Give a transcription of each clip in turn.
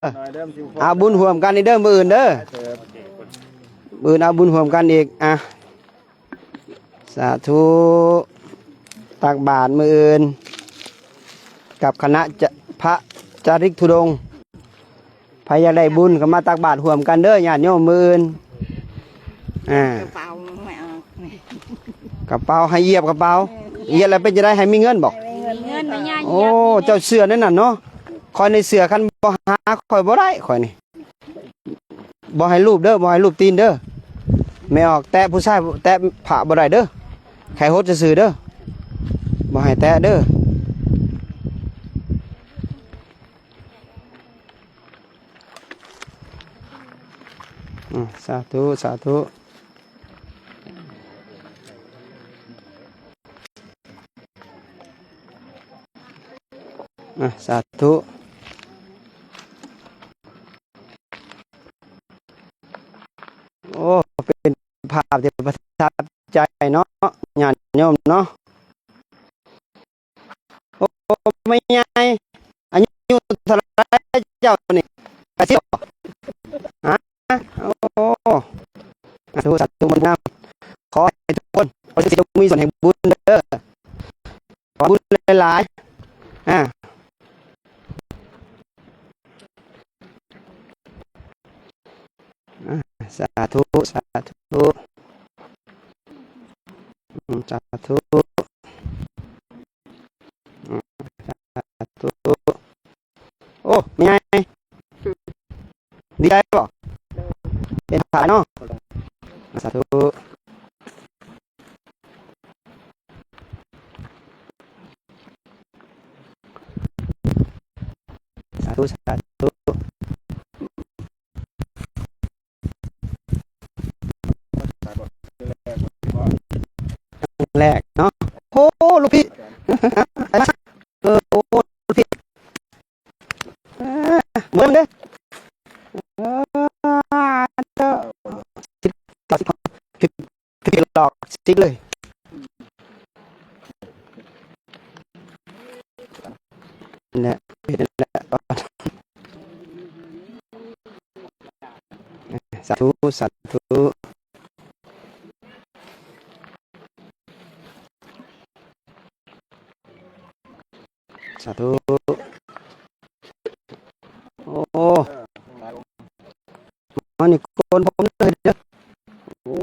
ເອົາບຸນຮ່ວມກັນອີກເດີ ມື້ອື່ນເດີ ມື້ອື່ນເອົາບຸນຮ່ວມກັນອີກ. ອ່ະ ສາທຸ ຕັກບາດມື້ອື່ນກັບຄະນະຈະ ພະຈາລິກທຸດົງ. ໃຜຢາກໄດ້ບຸນກໍມາຕັກບາດຮ່ວມກັນເດີ ຍາດໂຍມມື້ອື່ນ. ອ່າ ກະເປົາ ໃຫ້ຢຽບກະເປົາ ເອີ ຢຽບແລ້ວເປັນຈັ່ງໃດ ໃຫ້ມີເງິນບໍ? ມີເງິນ ໂອ້ ເຈົ້າເຊື່ອແນວນັ້ນເນາະ. ຂ້ອຍນີ້ເຊື່ອ ຄັນບໍ່ຫາຂ້ອຍບໍ່ໄດ້ ຂ້ອຍນີ້. ບໍ່ໃຫ້ລູບເດີ ບໍ່ໃຫ້ລູບຕີນເດີ. ແມ່ອອກແຕະຜູ້ຊາຍ ແຕະພະບໍ່ໄດ້ເດີ. ແຄ່ຫົດຊື່ໆເດີ ບໍ່ໃຫ້ແຕະເດີ. ອືມ ສາທຸ ສາທຸ. ອ່ະ ສາທຸ. ໂອ້ ເປັນພາບທີ່ປະທັບໃຈເນາະ ຍາດໂຍມເນາະ. ໂອ້ ແມ່ໃຫຍ່ ອາຍຸເທົ່າໃດເຈົ້ານີ້? ແປດສິບ ຮະ? ໂອ້ ສາທຸ ສາທຸ ອະນຸໂມທະນາ ຂໍໃຫ້ທຸກຄົນ ຂໍໃຫ້ທຸກຄົນມີສ່ວນແຫ່ງບຸນເດີ ຂໍບຸນຫຼາຍໆ. ອ່າ ອ່າ ສາທຸ ສາທຸ ອືມ ສາທຸ ອືມ ສາທຸ. ໂອ້ ແມ່ໃຫຍ່ ດີໃຈບໍ່? ເປັນພະເນາະ ສາທຸ. ສາທຸ ສາທຸ. ຄັ້ງແລກເນາະ. ໂອ້ ລູກພີ່ ເອີ ໂອ້ ລູກພີ່ ເອີ ເບິ່ງເດີ ເອີ ສິບ ເກົ້າ ສິບ ສິບ ຫຼອກຊິກເລີຍ ແຫຼະ ເຮັດແຫຼະ. ສາທຸ ສາທຸ ສາທຸ. ໂອ້ ມານີ້ໂກນຜົມເລີຍເດີ. ໂອ້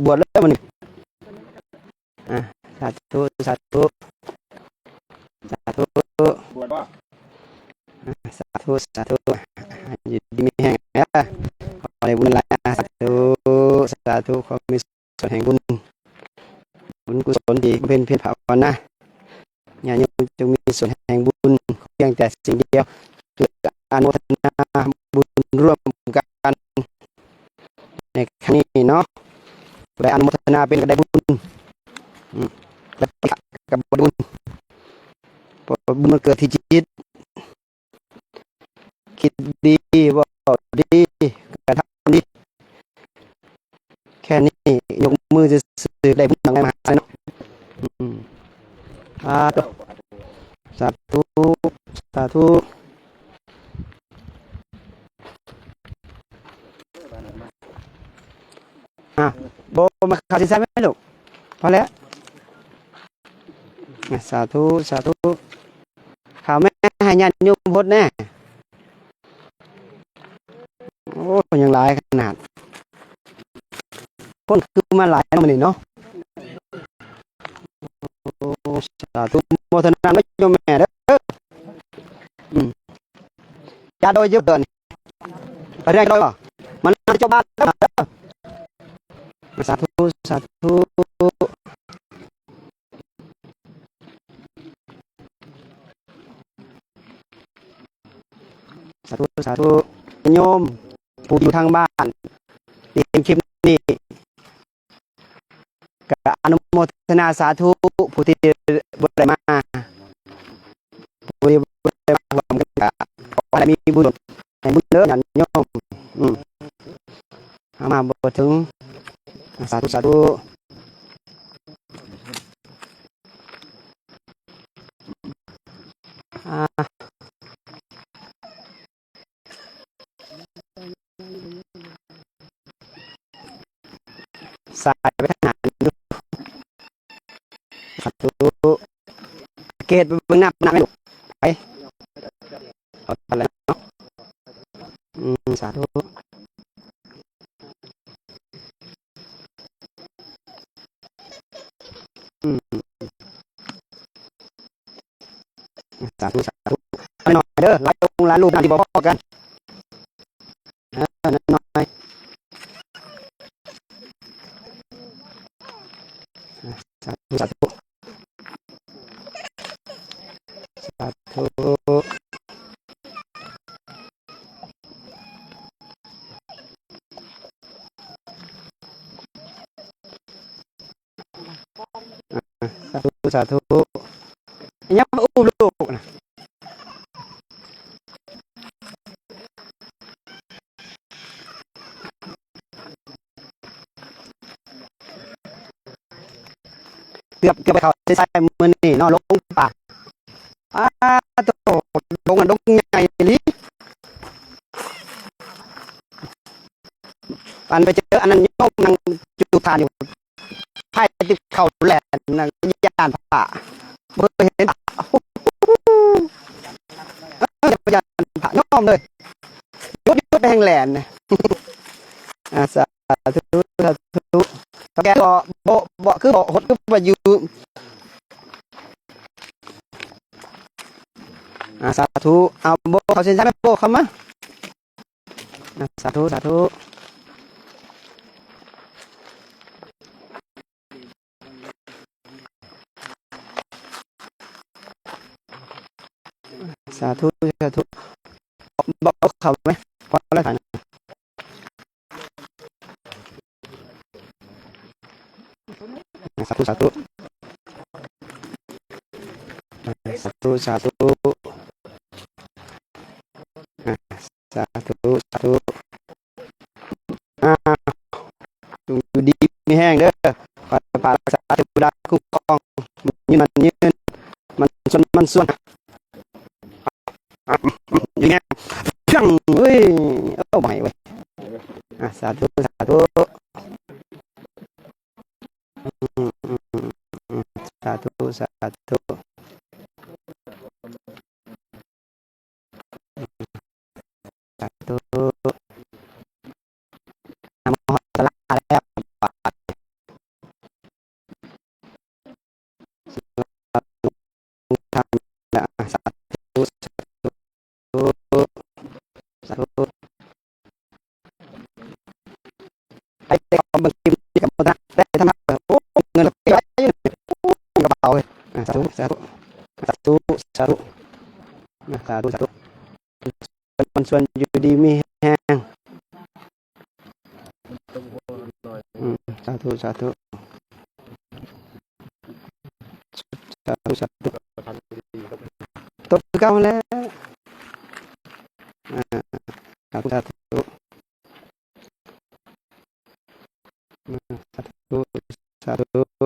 ບວດເລີຍມື້ນີ້. ອ່າ ສາທຸ ສາທຸ ສາທຸ ບວດບໍ່? ອ່າ ສາທຸ ສາທຸ ຢູ່ດີມີແຮງເດີ ຂໍໄດ້ບຸນຫຼາຍ ສາທຸ ສາທຸ ຂໍມີ ສ່ວນແຫ່ງບຸນ ບຸນກຸສົນທີ່ບຳເພັນພຽນພາວະນາ ຍາດໂຍມຈົ່ງມີສ່ວນແຫ່ງບຸນ ພຽງແຕ່ສິ່ງດຽວ ຄືອະນຸໂມທະນາບຸນຮ່ວມກັນໃນຄັ້ງນີ້ເນາະ. ຜູ້ໃດອະນຸໂມທະນາເປັນກໍໄດ້ບຸນ ອືມ ແລະ ປະກະກໍໄດ້ບຸນ ເພາະບຸນມັນເກີດທີ່ຈິດ. ຄິດດີ ເວົ້າດີ ກະທຳດີ ແຄ່ນີ້ຍົກມືຊື່ໆ ໄດ້ບຸນຫຍັງມະຫາສານເນາະ. ອືມ ສາທຸ ສາທຸ ສາທຸ. ອ່າ ບໍ່ ມາຂາວຊິໃສ່ໄໝລູກ? ພໍແລ້ວ. ສາທຸ ສາທຸ. ຂ້າວແມ່ໃຫ້ຍາດໂຍມຫົດແດ່. ໂອ້ ຍັງຫຼາຍຂະໜາດ. ຄົນຄືມາຫຼາຍເນາະມື້ນີ້ເນາະ. ໂອ້ ສາທຸ ໂມທະນານຳໂຍມແມ່ເດີ. ອືມ ຢ່າໂດຍຢູ່ເດີນີ້. ໄປເລື່ອຍໂດຍບໍ່? ມັນຈະຈົບບ້ານເດີ. ສາທຸ ສາທຸ. ສາທຸ ສາທຸ. ຍາດໂຍມຜູ້ຢູ່ທາງບ້ານທີ່ເຫັນຄລິບນີ້ ກະອະນຸໂມທະນາສາທຸ ຜູ້ທີ່ບໍ່ໄດ້ມາ ຜູ້ທີ່ບໍ່ໄດ້ມາຮ່ວມກັນ ກະຂໍໃຫ້ມີບຸນ ໃຫ້ບຸນເດີຍາດໂຍມ. ອືມ ເຮົາມາບໍ່ເຖິງ. ສາທຸ ສາທຸ. ອ່າ ສາຍໄປທາງນັ້ນຢູ່. ສາທຸ. ເກດໄປເບິ່ງນ້ຳ ນ້ຳແມ່ລູກ ໄປ. ເອົາໄປແລ້ວເນາະ. ອືມ ສາທຸ. ອືມ ສາທຸ ສາທຸ. ໜ້ອຍໆເດີ ຫຼາຍອົງຫຼາຍຮູບນະ ທີ່ບໍ່ພໍ້ກັນ. ເອີ ໜ້ອຍໆ. ສາທຸ ສາທຸ ສາທຸ. ອາ ສາທຸ ສາທຸ. ຍັງບໍ່ອຸບລູກນະ. ເກືອບ ເກືອບໄປເຂົ້າໃສ່ມື້ນີ້ເນາະ ຫຼົງປ່າ. ອາໂຕ ດົງ ດົງໃຫຍ່ອີ່ຫຼີ. ອັນໄປເຈີອັນນັ້ນໂຍມນັ່ງຈູດຖ່ານຢູ່ ໃຜຕິດເຂົ້າແລ່ນນະ ຢ້ານພະ ບໍ່ເຄີຍເຫັນພະ. ເອີ ຢ່າໄປຢ້ານພະ ຍອມເລີຍ. ຢຸດ ຢຸດ ແຮ່ງແລ່ນ. ອາ ສາທຸ ສາທຸ. ເຖົ້າແກ່ ບໍ່ ບໍ່ ບໍ່ ຄືບໍ່ຫົດ ຄືບໍ່ຢູ່. ອາ ສາທຸ. ເອົາ ໂບ ເຂົ້າເສັ້ນໄຊ ແມ່ໂບ ເຂົ້າມາ. ອາ ສາທຸ ສາທຸ ສາທຸ ສາທຸ. ບໍ່ເຂົ້າໄໝ? ພໍແລ້ວ ສາທຸ ສາທຸ ສາທຸ ສາທຸ ສາທຸ ສາທຸ. ອ່າ ຈົ່ງຢູ່ດີມີແຮງເດີ ຂໍພະລັກສາເທວະດາຄຸ້ມຄອງ ຍືນ ຍືນ ໝັ້ນຊວນ ໝັ້ນຊວນ. ອ່າ ຢູ່ແຮງ ເອີຍ ເອົາ ບໍ່ໃຫ້ເວີຍ. ອ່າ ສາທຸ ສາທຸ ສາທຸ ສາທຸ ສາທຸ. ນຳຮອດສາລາແລ້ວ ສາທຸ ສາທຸ ສາທຸ ສາທຸ. ໄປເບິ່ງຄລິບນີ້ກັບໝູ່ ໄດ້ທຳ ໂອ້ ເງິນຫຼາຍຢູ່ ກະເປົາ. ອ່າ ສາທຸ ສາທຸ ສາທຸ ສາທຸ ອ່າ ສາທຸ ສາທຸ. ມັນຊວນຢູ່ດີມີແຮງ. ອືມ ສາທຸ ສາທຸ ສາທຸ ສາທຸ. ຕົກຄືເກົ່າແລ້ວ. ອ່າ ສາທຸ ສາທຸ ສາທຸ ສາທຸ.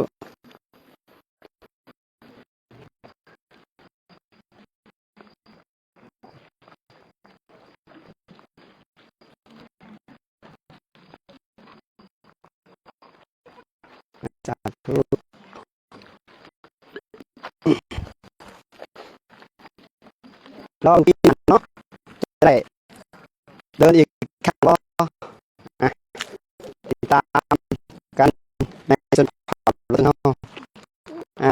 ສາທຸ. ລອງກິນເນາະ ຈະໄດ້ເດີນອີກຄັ້ງບໍ່? ອ່ະ ຕິດຕາມກັນໃນຊົນເຜົ່າເຮົາ. ອ່ະ ອ່ະ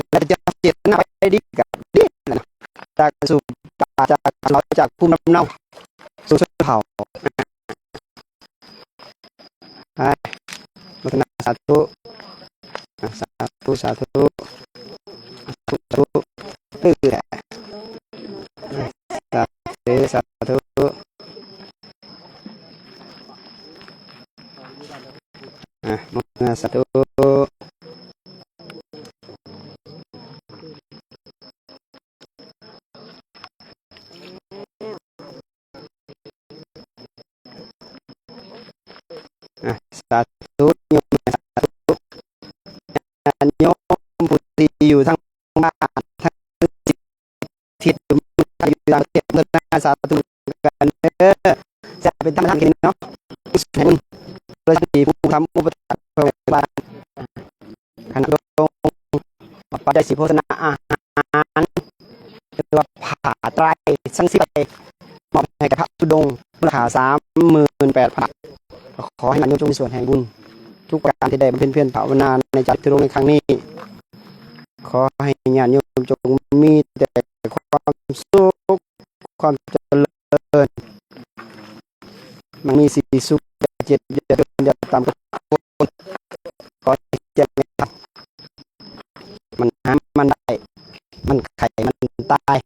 ແລ້ວຈະເຈດນາໄປດີກະດີນະ ຈາກສູ່ປ່າ ຈາກເຂົາ ຈາກພູມລຳເນົາ ສູ່ຊົນເຜົ່າ. ອ່ະ ໂມທະນາສາທຸ ອ່ະ ສາທຸ ສາທຸ ສາທຸ ເອີ ສາທຸ ສາທຸ. ອ່ະ ໂມທະນາສາທຸ. ອ່ະ ສາທຸ ໂຍມ ສາທຸ ຍາດໂຍມຜູ້ທີ່ຢູ່ທາງບ້ານ ທາງ ທີ່ຢູ່ຕ່າງປະເທດ ໂມທະນາສາທຸກັນເດີ ສາ ເປັນທຳມະທານແຄ່ນີ້ເນາະ ໃຫ້ບຸນ ໂດຍທີ່ຜູ້ທຳອຸປະຖາກເພື່ອໄວ້ບ້ານ ຄະນະສົງ ປັດໄຈສີໂພຊະນາອາຫານ ຫຼືວ່າຜ້າໄຕຣສັງສີໄຕຣ ມອບໃຫ້ກັບພະທຸດົງ ມູນຄ່າສາມໝື່ນແປດພັນບາດ. ຂໍໃຫ້ຍາດໂຍມຈົ່ງມີສ່ວນແຫ່ງບຸນທຸກປະການທີ່ໄດ້ບຳເພັນພຽນພາວະນາໃນຈາກທຸດົງໃນຄັ້ງນີ້. ຂໍໃຫ້ຍາດໂຍມຈົ່ງມີແຕ່ຄວາມສຸກ ຄວາມຈະເລີນ ມັນມີສີສຸກ ຢ່າເຈັບ ຢ່າຈົນ ຢ່າຕ່ຳກວ່າຄົນ. ຂໍໃຫ້ແຈ້ງໃຫ້ທັນ ມັນຫາມັນໄດ້ ມັນໄຂ້ ມັນຕາຍ